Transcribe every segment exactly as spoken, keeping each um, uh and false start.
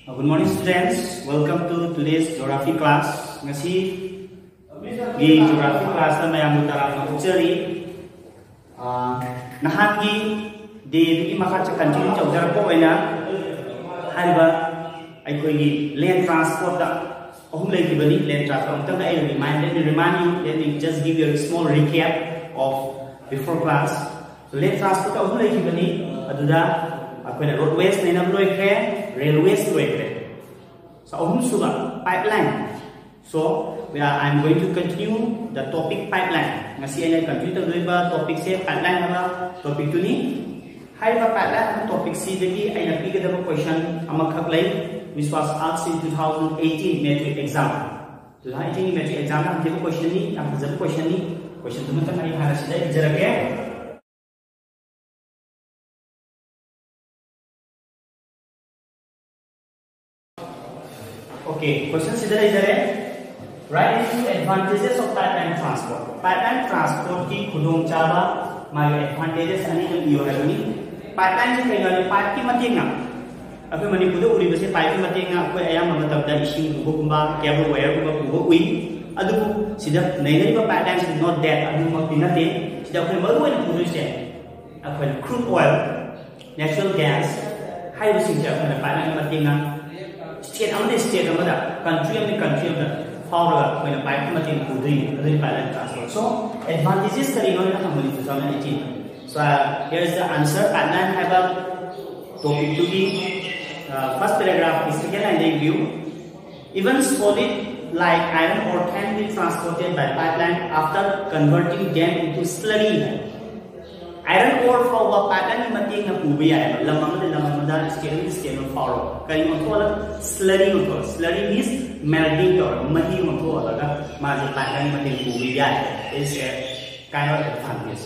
Good morning, students. Welcome to today's geography class. ꯉꯁꯤꯒꯤ geography class ꯇ ꯃꯌꯥꯝꯕꯨ ꯇꯔꯥꯝꯅ ꯑꯣꯛꯆꯔꯤ꯫ ꯑꯥ, ꯅꯍꯥꯟꯒꯤ day ꯗꯨꯒꯤ ꯃꯈꯥ continue ꯇꯧꯖꯔꯛꯄ ꯑꯣꯏꯅ ꯍꯥꯏꯔꯤꯕ ꯑꯩꯈꯣꯏꯒꯤ land transport ꯇ ꯑꯍꯨꯝ ꯂꯩꯈꯤꯕꯅꯤ꯫ Land transport ꯑꯃꯨꯛꯇꯪ ꯑꯩ remind, let me remind you, let me just give you a small recap of before class. So, land transport ꯑꯍꯨꯝ ꯂꯩꯈꯤꯕꯅꯤ꯫ ꯑꯗꯨꯗ ꯑꯩꯈꯣꯏꯅ roadways ꯅꯩꯅꯕ ꯂꯣꯏꯈ꯭ꯔꯦ, railways ꯂꯣꯏꯈ꯭ꯔꯦ꯫ So, ꯑꯍꯨꯝꯁꯨꯕ pipeline. So, we are, I'm going to continue the topic pipeline. ꯉꯁꯤ ꯑꯩꯅ continue ꯇꯧꯗꯣꯔꯤꯕ topic ꯁꯦ pipeline ꯍꯥꯏꯕ topic ꯇꯨꯅꯤ꯫ ꯍꯥꯏꯔꯤꯕ pipeline ꯍꯥꯏꯕ topic ꯁꯤꯗꯒꯤ ꯑꯩꯅ ꯄꯤꯒꯗꯕ question ꯑꯃꯈꯛ ꯂꯩ, which was asked in two thousand eighteen matric exam. Two thousand eighteen matric exam the ꯍꯪꯈꯤꯕ question ꯅꯤ, ꯌꯥꯝ ꯐꯖꯕ question ꯅꯤ꯫ Question ꯗꯨꯃꯇꯪ ꯑꯩ ꯍꯥꯟꯅ ꯁꯤꯗ ꯏꯖꯔꯒꯦ꯫ Okay, question ꯁꯤꯗ ꯂꯩꯖꯔꯦ꯫ Write the advantages of pipeline transport. Pipeline transport ꯀꯤ ꯈꯨꯗꯣꯡꯆꯥꯕ, ꯃꯥꯒꯤ advantages ꯑꯅꯤ ꯑꯗꯨꯝ ꯏꯌꯨ ꯍꯥꯏꯕꯅꯤ꯫ Pipeline ꯁꯦ ꯀꯩꯅꯣ ꯍꯥꯏꯗꯤ, pipe ꯀꯤ ꯃꯇꯦꯡꯅ, ꯑꯩꯈꯣꯏ ꯃꯅꯤꯄꯨꯔꯗ ꯎꯔꯤꯕꯁꯦ pipe ꯀꯤ ꯃꯇꯦꯡꯅ ꯑꯩꯈꯣꯏ ꯑꯌꯥꯝꯕ ꯃꯇꯝꯗ ꯏꯁꯤꯡ ꯄꯨꯕꯒꯨꯝꯕ, cable wire ꯒꯨꯝꯕ ꯄꯨꯕ ꯎꯏ꯫ ꯑꯗꯨꯕꯨ ꯁꯤꯗ ꯅꯩꯅꯔꯤꯕ pipeline ꯁꯤ not that, ꯑꯗꯨꯃꯛꯇꯤ ꯅꯠꯇꯦ꯫ ꯁꯤꯗ ꯑꯩꯈꯣꯏ ꯃꯔꯨ ꯑꯣꯏꯅ ꯄꯨꯗꯣꯏꯁꯦ ꯑꯩꯈꯣꯏꯅ crude oil, natural gas ꯍꯥꯏꯔꯤꯕꯁꯤꯡꯁꯦ ꯑꯩꯈꯣꯏꯅ pipeline ꯒꯤ ꯃꯇꯦꯡꯅ state ꯑꯃꯗꯒꯤ state ꯑꯃꯗ, country ꯑꯃꯗꯒꯤ country ꯑꯃꯗ ꯐꯥꯎꯔꯒ ꯑꯩꯈꯣꯏꯅ pipe ꯀꯤ ꯃꯇꯦꯡ ꯄꯨꯗꯣꯏꯅꯤ, ꯑꯗꯨꯅꯤ pipeline transport꯫ So, advantages ꯀꯔꯤꯅꯣ ꯍꯥꯏꯅ ꯍꯪꯕꯅꯤ two thousand eighteen꯫ So, uh, here is the answer. Pipeline ꯍꯥꯏꯕ topic ꯇꯨꯒꯤ, uh, first paragraph ꯀꯤ second line ꯗ ꯏꯕꯤꯌꯨ꯫ Even solid like iron ore can be transported by pipeline after converting them into slurry. Iron ore ꯐꯥꯎꯕ pipeline ꯒꯤ ꯃꯇꯦꯡꯅ ꯄꯨꯕ ꯌꯥꯏꯕ, ꯂꯝ ꯑꯃꯗ ꯂꯝ ꯑꯃꯗ, state ꯑꯃꯗ state ꯑꯃ ꯐꯥꯎꯔꯒ꯫ ꯀꯔꯤ ꯑꯣꯟꯊꯣꯛꯍꯜꯂꯒ? Slurry ꯑꯣꯟꯊꯣꯛꯍꯜꯂꯒ꯫ Slurry means melting ꯇꯧꯔꯒ, ꯃꯍꯤ ꯑꯣꯟꯊꯣꯛꯍꯜꯂꯒ ꯃꯥꯁꯦ pipeline ꯒꯤ ꯃꯇꯦꯡ ꯄꯨꯕ ꯌꯥꯏ꯫ It's a kind of advantage.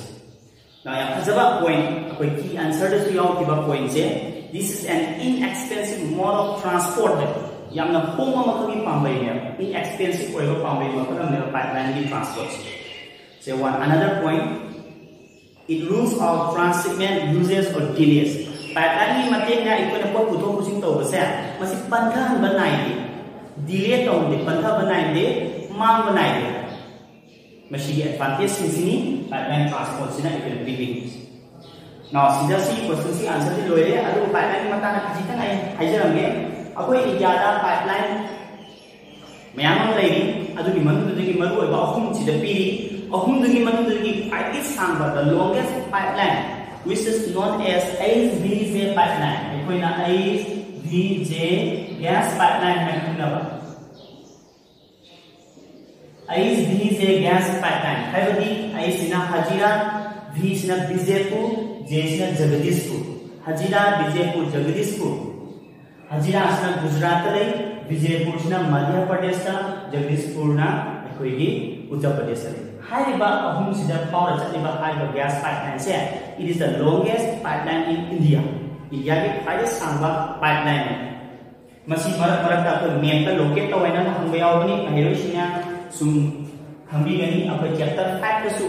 Now, ꯌꯥꯝ ꯐꯖꯕ point, ꯑꯩꯈꯣꯏ key answer ꯗꯁꯨ ꯌꯥꯎꯈꯤꯕ point say, this is an inexpensive mode of transport. ꯌꯥꯝꯅ ꯍꯣꯡꯕ ꯃꯈꯜꯒꯤ ꯄꯥꯝꯕꯩꯅꯦꯕ, inexpensive ꯑꯣꯏꯕ ꯄꯥꯝꯕꯩ ꯃꯈꯜ ꯑꯃꯅꯦꯕ pipeline ꯒꯤ transport say. Say one another point, it rules out transshipment uses or delays. Pipeline ꯒꯤ ꯃꯇꯦꯡꯅ ꯑꯩꯈꯣꯏꯅ ꯄꯣꯠ ꯄꯨꯊꯣꯛ ꯄꯨꯁꯤꯟ ꯇꯧꯕꯁꯦ ꯃꯁꯤ ꯄꯟꯊꯍꯟꯕ ꯅꯥꯏꯗꯦ, ꯗꯤꯂꯦ ꯇꯧꯍꯟꯗꯦ, ꯄꯟꯊꯕ ꯅꯥꯏꯗꯦ, ꯃꯥꯡꯕ ꯅꯥꯏꯗꯦ꯫ ꯃꯁꯤꯒꯤ ꯑꯦꯗꯚꯥꯟꯇꯦꯖꯁꯤꯡꯁꯤꯅꯤ ꯄꯥꯏꯞꯂꯥꯏꯟ ꯇ꯭ꯔꯥꯟꯁꯄꯣꯔꯠꯁꯤꯅ ꯑꯩꯈꯣꯏꯅ ꯄꯤꯕꯤꯔꯤꯁꯤ꯫ ꯅꯥꯎ ꯁꯤꯗ ꯁꯤ ꯀꯣꯏꯁꯟꯁꯤ ꯑꯟꯁꯔꯗꯤ ꯂꯣꯏꯔꯦ, ꯑꯗꯨꯕꯨ ꯄꯥꯏꯞꯂꯥꯏꯟꯒꯤ ꯃꯇꯥꯡꯗ ꯈꯖꯤꯛꯇꯪ ꯑꯩ ꯍꯥꯏꯖꯔꯝꯒꯦ꯫ ꯑꯩꯈꯣꯏ ꯏꯟꯗꯤꯌꯥꯗ ꯄꯥꯏꯞꯂꯥꯏꯟ ꯃꯌꯥꯝ ꯑꯃ ꯂꯩꯔꯤ꯫ ꯑꯗꯨꯒꯤ ꯃꯅꯨꯡꯗꯒꯤ ꯃꯔꯨꯑꯣꯏꯕ ꯑꯍꯨꯝꯁꯤꯗ ꯄꯤꯔꯤ꯫ ꯑꯍꯨꯝꯗꯨꯒꯤ ꯃꯅꯨꯡꯗꯒꯤ ꯈ꯭ꯋꯥꯏꯗꯒꯤ ꯁꯥꯡꯕ, the longest pipeline, which is known as H V J pipeline, ꯑꯩꯈꯣꯏꯅ H V J gas pipeline ꯍꯥꯏꯅ ꯈꯪꯅꯕ꯫ H V J gas pipeline ꯍꯥꯏꯕꯗꯤ H ꯁꯤꯅ ꯍꯖꯤꯔꯥ, V ꯁꯤꯅ ꯕꯤꯖꯦꯄꯨꯔ, J ꯁꯤꯅ ꯖꯒꯗꯤꯁꯄꯨꯔ꯫ ꯍꯖꯤꯔꯥ, ꯕꯤꯖꯦꯄꯨꯔ, ꯖꯒꯗꯤꯁꯄꯨꯔ꯫ ꯍꯖꯤꯔꯥꯁꯤꯅ ꯒꯨꯖꯔꯥꯠꯇ ꯂꯩ, ꯕꯤꯖꯦꯄꯨꯔꯁꯤꯅ ꯃꯙ꯭ꯌ ꯄ꯭ꯔꯗꯦꯁꯇ, ꯖꯒꯗꯤꯁꯄꯨꯔꯅ ꯑꯩꯈꯣꯏꯒꯤ ꯎꯠꯇꯔ ꯄ꯭ꯔꯗꯦꯁꯇ ꯂꯩ꯫ ꯍꯥꯏꯔꯤꯕ ꯑꯍꯨꯝꯁꯤꯗ ꯐꯥꯎꯔ ꯆꯠꯂꯤꯕ ꯍꯥꯏꯔꯤꯕ gas pipeline say, it is the longest pipeline in India. ꯏꯟꯗꯤꯌꯥꯒꯤ ꯈ꯭ꯋꯥꯏꯗꯒꯤ ꯁꯥꯡꯕ pipeline ꯅꯤ꯫ ꯃꯁꯤ ꯃꯔꯛ ꯃꯔꯛꯇ ꯑꯩꯈꯣꯏ ꯃꯦꯞꯇ ꯂꯣꯀꯦꯠ ꯇꯧ ꯍꯥꯏꯅ ꯍꯪꯕ ꯌꯥꯎꯕꯅꯤ꯫ ꯃꯍꯩꯔꯣꯏꯁꯤꯡꯅ ꯁꯨꯝ ꯈꯪꯕꯤꯒꯅꯤ, ꯑꯩꯈꯣꯏ chapter ꯐꯥꯏꯚꯇꯁꯨ,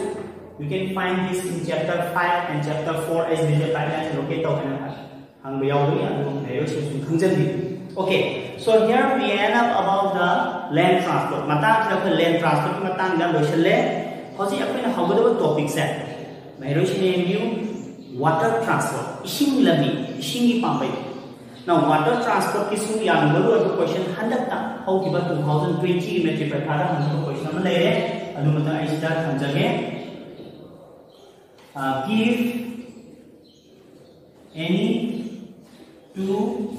you can find this in chapter five and chapter four, H V J pipeline say locate ꯇꯧ ꯍꯥꯏꯅ ꯍꯪꯕ ꯌꯥꯎꯕꯅꯤ꯫ ꯑꯗꯨ ꯃꯍꯩꯔꯣꯏꯁꯤꯡ ꯁꯨꯝ ꯈꯪꯖꯟꯕꯤꯌꯨ꯫ Okay, so here we end up about the land transport. ꯃꯇꯥꯡꯁꯤꯗ ꯑꯩꯈꯣꯏ land transport ꯀꯤ ꯃꯇꯥꯡꯗ ꯂꯣꯏꯁꯤꯜꯂꯦ꯫ ꯍꯧꯖꯤꯛ ꯑꯩꯈꯣꯏꯅ ꯍꯧꯒꯗꯕ ꯇꯣꯄꯤꯛꯁꯦ, ꯃꯍꯩꯔꯣꯏꯁꯤꯡꯅ ꯌꯦꯡꯕꯤꯌꯨ, water transport, ꯏꯁꯤꯡ ꯂꯝꯕꯤ, ꯏꯁꯤꯡꯒꯤ ꯄꯥꯝꯕꯩ꯫ Now, water transport ꯀꯤꯁꯨ ꯌꯥꯝꯅ ꯃꯔꯨ ꯑꯣꯏꯕ ꯀꯣꯏꯁꯟ ꯍꯟꯗꯛꯇ ꯍꯧꯈꯤꯕ two thousand twenty ꯒꯤ ꯃꯦꯇ꯭ꯔꯤꯛ ꯄꯔꯤꯈꯥꯗ ꯍꯪꯈꯤꯕ ꯀꯣꯏꯁꯟ ꯑꯃ ꯂꯩꯔꯦ, ꯑꯗꯨꯃꯇꯪ ꯑꯩ ꯁꯤꯗ ꯊꯝꯖꯒꯦ꯫ Uh, give any two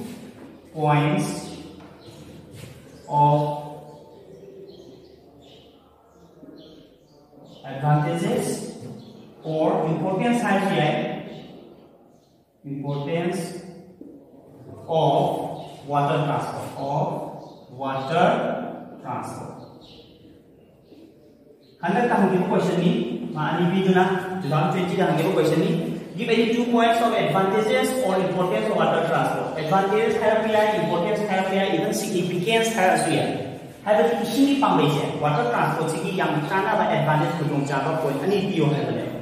points of advantages or importance ꯍꯥꯏꯔꯁꯨ ꯌꯥꯏ, importance of water transport, of water transport. ꯍꯟꯗꯛꯇ ꯍꯪꯈꯤꯕ ꯀꯣꯏꯁꯟꯅꯤ, ꯃꯥ ꯑꯅꯤ ꯄꯤꯗꯨꯅ two thousand twenty the ꯍꯪꯈꯤꯕ ꯀꯣꯏꯁꯟꯅꯤ꯫ Give any two points of advantages or importance of water transport. Advantages ꯍꯥꯏꯔꯛꯄ ꯌꯥꯏ, importance ꯍꯥꯏꯔꯛꯄ ꯌꯥꯏ, even significance ꯍꯥꯏꯔꯛꯑꯁꯨ ꯌꯥꯏ꯫ ꯍꯥꯏꯕꯗꯤ ꯏꯁꯤꯡꯒꯤ ꯄꯥꯝꯕꯩꯁꯦ water transport ꯁꯤꯒꯤ ꯌꯥꯝ ꯀꯥꯟꯅꯕ advantage, ꯈꯨꯗꯣꯡꯆꯥꯕ point ꯑꯅꯤ ꯄꯤꯌꯣ ꯍꯥꯏꯕꯅꯦꯕ꯫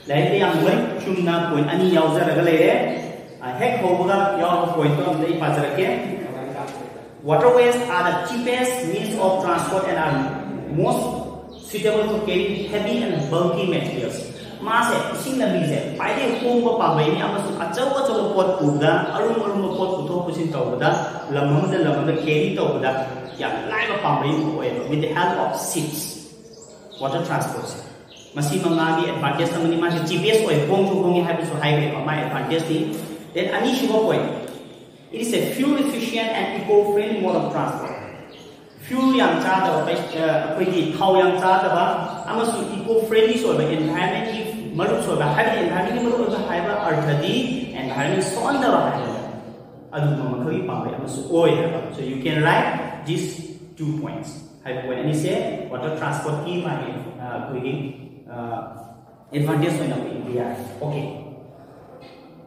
ꯂꯥꯏꯔꯤꯛꯇ ꯌꯥꯝ ꯂꯣꯏ ꯆꯨꯝꯅ point ꯑꯅꯤ ꯌꯥꯎꯖꯔꯒ ꯂꯩꯔꯦ꯫ ꯍꯦꯛ ꯍꯧꯕꯒ ꯌꯥꯎꯕ ꯄꯣꯏꯟꯠꯇꯣ ꯑꯝꯇ ꯑꯩ ꯄꯥꯖꯔꯛꯀꯦ. Waterways are the cheapest means of transport and are most suitable for carrying heavy and bulky materials. ꯃꯥꯁꯦ, ꯏꯁꯤꯡ ꯂꯝꯕꯤꯁꯦ ꯈ꯭ꯋꯥꯏꯗꯒꯤ ꯍꯣꯡꯕ ꯄꯥꯝꯕꯩꯅꯤ ꯑꯃꯁꯨꯡ ꯑꯆꯧ ꯑꯆꯧꯕ ꯄꯣꯠ ꯄꯨꯕꯗ, ꯑꯔꯨꯝ ꯑꯔꯨꯝꯕ ꯄꯣꯠ ꯄꯨꯊꯣꯛ ꯄꯨꯁꯤꯟ ꯇꯧꯕꯗ, ꯂꯝ ꯑꯃꯗ ꯂꯝ ꯑꯃꯗ ꯀꯦꯔꯤ ꯇꯧꯕꯗ ꯌꯥꯝ ꯂꯥꯏꯕ ꯄꯥꯝꯕꯩ ꯑꯃ ꯑꯣꯏꯌꯦꯕ, with the help of ships, water transportꯁꯦ. ꯃꯁꯤ ꯃꯉꯥꯒꯤ ꯑꯦꯗꯚꯥꯟꯇꯦꯖ ꯑꯃꯅꯤ. ꯃꯥꯁꯦ ꯆꯤꯄꯦꯁ ꯑꯣꯏ, ꯍꯣꯡꯁꯨ ꯍꯣꯡꯉꯤ ꯍꯥꯏꯕꯁꯨ ꯍꯥꯏꯈ꯭ꯔꯦꯀꯣ, ꯃꯥꯏ ꯑꯦꯗꯚꯥꯟꯇꯦꯖꯅꯤ. Then ꯑꯅꯤꯁꯨꯕ point, it is a fuel efficient and eco friendly mode of transport. Fuel ꯌꯥꯝ ꯆꯥꯗꯕ, ꯄꯩ-, ꯑ, ꯑꯩꯈꯣꯏꯒꯤ ꯊꯥꯎ ꯌꯥꯝ ꯆꯥꯗꯕ ꯑꯃꯁꯨꯡ ꯏꯀꯣ ꯐ꯭ꯔꯦꯟꯂꯤꯁꯨ ꯑꯣꯏꯕ, ꯑꯦꯟꯚꯥꯏꯔꯟꯃꯦꯟꯒꯤ ꯃꯔꯨꯞꯁꯨ ꯑꯣꯏꯕ, ꯍꯥꯏꯕꯗꯤ ꯑꯦꯟꯚꯥꯏꯔꯟꯃꯦꯟꯒꯤ ꯃꯔꯨꯞ ꯑꯣꯏꯕ ꯍꯥꯏꯕ ꯑꯔꯊꯗꯤ ꯑꯦꯟꯚꯥꯏꯔꯟꯃꯦꯟ ꯁꯣꯛꯍꯟꯗꯕ ꯍꯥꯏꯕꯅꯤ. ꯑꯗꯨꯒꯨꯝꯕ ꯃꯈꯜꯒꯤ ꯄꯥꯝꯕꯩ ꯑꯃꯁꯨ ꯑꯣꯏ ꯍꯥꯏꯕ. So you can write these two points. ꯍꯥꯏꯕ ꯄꯣꯏꯟꯠ ꯑꯅꯤꯁꯦ ꯋꯥꯇꯔ ꯇ꯭ꯔꯥꯟꯁꯄꯣꯔꯠꯀꯤ ꯃꯥꯒꯤ, ꯑ, ꯑꯩꯈꯣꯏꯒꯤ, ꯑ, ꯑꯦꯗꯚꯥꯟꯇꯦꯖ ꯑꯣꯏꯅ ꯑꯩꯈꯣꯏ ꯏꯕ ꯌꯥꯔꯦ. Okay.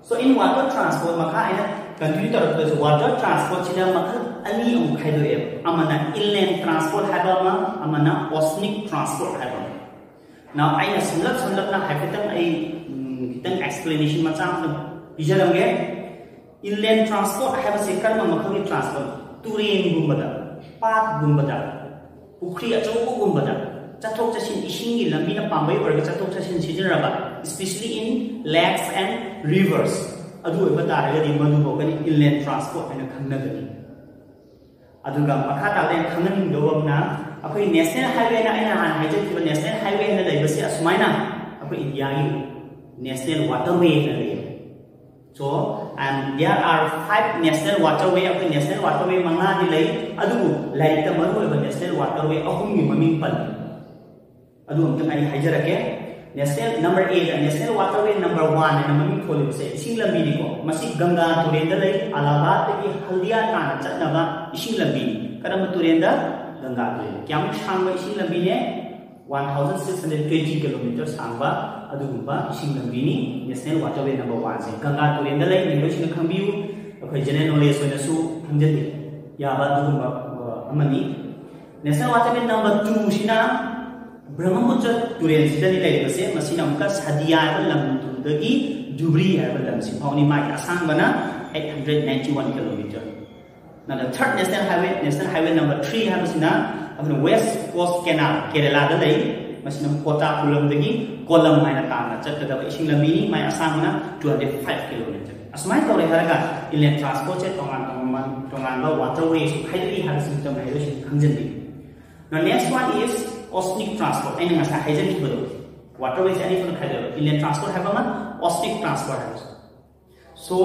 So in water transport, ꯃꯈꯥ ꯑꯩꯅ ꯀꯟꯇꯤꯅ꯭ꯌꯨ ꯇꯧꯔꯛꯄꯗꯁꯨ, ꯋꯥꯇꯔ ꯇ꯭ꯔꯥꯟꯁꯄꯣꯔꯠꯁꯤꯗ ꯃꯈꯜ ꯑꯅꯤ ꯑꯃꯨꯛ ꯈꯥꯏꯗꯣꯛꯑꯦꯕ. ꯑꯃꯅ inland transport ꯍꯥꯏꯕ ꯑꯃ, ꯑꯃꯅ oceanic transport ꯍꯥꯏꯕ ꯑꯃ. Now ꯑꯩꯅ ꯁꯝꯂꯞ ꯁꯝꯂꯞꯅ ꯍꯥꯏꯐꯦꯠꯇꯪ ꯑꯩ, ꯎꯝ, ꯈꯤꯇꯪ ꯑꯦꯛꯁꯄ꯭ꯂꯦꯅꯦꯁꯟ ꯃꯆꯥ ꯑꯃ ꯄꯤꯖꯔꯝꯒꯦ. Inland transport ꯍꯥꯏꯕꯁꯦ ꯀꯔꯝꯕ ꯃꯈꯜꯒꯤ ꯇ꯭ꯔꯥꯟꯁꯄꯣꯔꯠ? ꯇꯨꯔꯦꯟꯒꯨꯝꯕꯗ, ꯄꯥꯠꯀꯨꯝꯕꯗ, ꯄꯨꯈ꯭ꯔꯤ ꯑꯆꯧꯕꯒꯨꯝꯕꯗ ꯆꯠꯊꯣꯛ ꯆꯠꯁꯤꯟ, ꯏꯁꯤꯡꯒꯤ ꯂꯝꯕꯤꯅ ꯄꯥꯝꯕꯩ ꯑꯣꯏꯔꯒ ꯆꯠꯊꯣꯛ ꯆꯠꯁꯤꯟ ꯁꯤꯖꯤꯟꯅꯔꯕ, especially in lakes and rivers, ꯑꯗꯨ ꯑꯣꯏꯕ ꯇꯥꯔꯒꯗꯤ ꯃꯗꯨꯐꯥꯎꯒꯗꯤ inland transport ꯍꯥꯏꯅ ꯈꯪꯅꯒꯅꯤ. ꯑꯗꯨꯒ ꯃꯈꯥ ꯇꯥꯕꯗ ꯑꯩꯅ ꯈꯪꯍꯟꯅꯤꯡꯗꯕ ꯑꯃꯅ, ꯑꯩꯈꯣꯏ ꯅꯦꯁꯅꯦꯜ ꯍꯥꯏꯋꯦꯅ, ꯑꯩꯅ ꯍꯥꯟꯅ ꯍꯥꯏꯖꯈꯤꯕ ꯅꯦꯁꯅꯦꯜ ꯍꯥꯏꯋꯦꯅ ꯂꯩꯕꯁꯦ ꯑꯁꯨꯃꯥꯏꯅ ꯑꯩꯈꯣꯏ ꯏꯟꯗꯤꯌꯥꯒꯤ ꯅꯦꯁꯅꯦꯜ ꯋꯥꯇꯔꯋꯦꯅ ꯂꯩꯌꯦ. So, and there are five national waterway, ꯑꯩꯈꯣꯏ ꯅꯦꯁꯅꯦꯜ ꯋꯥꯇꯔꯋꯦ ꯃꯉꯥꯗꯤ ꯂꯩ, ꯑꯗꯨꯕꯨ ꯂꯥꯏꯔꯤꯛꯇ ꯃꯔꯨꯑꯣꯏꯕ ꯅꯦꯁꯅꯦꯜ ꯋꯥꯇꯔꯋꯦ ꯑꯍꯨꯝꯒꯤ ꯃꯃꯤꯡ ꯄꯜꯂꯤ. ꯑꯗꯨ ꯑꯝꯇꯪ ꯑꯩ ꯍꯥꯏꯖꯔꯛꯀꯦ. ꯅꯦꯁꯅꯦꯜ ꯅꯝꯕꯔ ꯑꯦꯗ, ꯅꯦꯁꯅꯦꯜ ꯋꯥꯇꯔꯋꯦ ꯅꯝꯕꯔ ꯋꯥꯟ ꯍꯥꯏꯅ ꯃꯃꯤꯡ ꯊꯣꯜꯂꯤꯕꯁꯦ ꯏꯁꯤꯡ ꯂꯝꯕꯤꯅꯤꯀꯣ. ꯃꯁꯤ ꯒꯪꯒꯥ ꯇꯨꯔꯦꯜꯗ ꯂꯩ, ꯑꯂꯥꯍꯥꯕꯥꯗꯇꯒꯤ ꯍꯜꯗꯤꯌꯥ ꯇꯥꯅ ꯆꯠꯅꯕ ꯏꯁꯤꯡ ꯂꯝꯕꯤꯅꯤ. ꯀꯔꯝꯕ ꯇꯨꯔꯦꯜꯗ? ꯒꯪꯒꯥ ꯇꯨꯔꯦꯜ. ꯀꯌꯥꯃꯨꯛ ꯁꯥꯡꯕ ꯏꯁꯤꯡ ꯂꯝꯕꯤꯅꯦ? One thousand six hundred twenty kilometer ꯁꯥꯡꯕ ꯑꯗꯨꯒꯨꯝꯕ ꯏꯁꯤꯡ ꯂꯝꯕꯤꯅꯤ ꯅꯦꯁꯅꯦꯜ ꯋꯥꯇꯔꯋꯦ ꯅꯝꯕꯔ ꯋꯥꯟꯁꯦ. ꯒꯪꯒꯥ ꯇꯨꯔꯦꯜꯗ ꯂꯩ, ꯃꯤꯑꯣꯏꯁꯤꯡꯅ ꯈꯪꯕꯤꯌꯨ, ꯑꯩꯈꯣꯏ ꯖꯦꯅꯔꯦꯜ ꯅꯣꯂꯦꯖ ꯑꯣꯏꯅꯁꯨ ꯈꯪꯖꯤꯟꯕ ꯌꯥꯕ ꯑꯗꯨꯒꯨꯝꯕ, ꯑ, ꯑꯃꯅꯤ. ꯅꯦꯁꯅꯦꯜ ꯋꯥꯇꯔꯋꯦ ꯅꯝꯕꯔ ꯇꯨꯁꯤꯅ ꯕ꯭ꯔꯍꯃꯄꯨꯇ꯭ꯔ ꯇꯨꯔꯦꯜꯁꯤꯗꯅꯤ ꯂꯩꯔꯤꯕꯁꯦ꯫ ꯃꯁꯤꯅ ꯑꯃꯨꯛꯀ ꯁꯗꯤꯌꯥ ꯍꯥꯏꯕ ꯂꯝꯗꯨꯗꯒꯤ ꯙꯨꯕ꯭ꯔꯤ ꯍꯥꯏꯕ ꯂꯝꯁꯤ ꯐꯥꯎꯅꯤ꯫ ꯃꯥꯒꯤ ꯑꯁꯥꯡꯕꯅ eight hundred ninety one kilometer꯫ ꯅ third national highway, national highway number three ꯍꯥꯏꯕꯁꯤꯅ ꯑꯗꯨꯅ ꯋꯦꯁ ꯀꯣꯁ ꯀꯦꯅꯥꯜ, ꯀꯦꯔꯦꯂꯥꯗ ꯂꯩ꯫ ꯃꯁꯤꯅ ꯀꯣꯇꯥꯄꯨꯂꯝꯗꯒꯤ ꯀꯣꯂꯝ ꯍꯥꯏꯅ ꯇꯥꯡꯅ ꯆꯠꯀꯗꯕ ꯏꯁꯤꯡ ꯂꯝꯕꯤꯅꯤ꯫ ꯃꯥꯏ ꯑꯁꯥꯡꯕꯅ two hundred five kilometer꯫ ꯑꯁꯨꯃꯥꯏꯅ ꯇꯧꯔꯦ ꯍꯥꯏꯔꯒ ꯏꯟꯂꯦꯟ ꯇ꯭ꯔꯥꯟꯁꯄꯣꯔꯠꯁꯦ ꯇꯣꯉꯥꯟ ꯇꯣꯉꯥꯟ ꯇꯣꯉꯥꯟꯕ ꯋꯥꯇꯔ ꯋꯦꯁꯨ ꯈꯥꯏꯗꯣꯛꯏ ꯍꯥꯏꯕꯁꯤ ꯃꯇꯝ ꯂꯩꯔꯣꯏꯁꯤꯡ ꯈꯪꯖꯟꯕꯤꯌꯨ꯫ Now next one is oceanic transport꯫ ꯑꯩꯅ ꯉꯁꯥꯏ ꯍꯥꯏꯖꯈꯤꯕꯗꯣ, ꯋꯥꯇꯔ ꯋꯦꯁꯦ ꯑꯅꯤ ꯊꯣꯛꯅ ꯈꯥꯏꯗꯣꯛꯑꯦ, ꯏꯟꯂꯦꯟ ꯇ꯭ꯔꯥꯟꯁꯄꯣꯔꯠ ꯍꯥꯏꯕ ꯑꯃ, ꯑꯣꯁꯅꯤꯛ ꯇ꯭ꯔꯥꯟꯁꯄꯣꯔꯠ ꯍꯥꯏꯕꯁꯦ꯫ So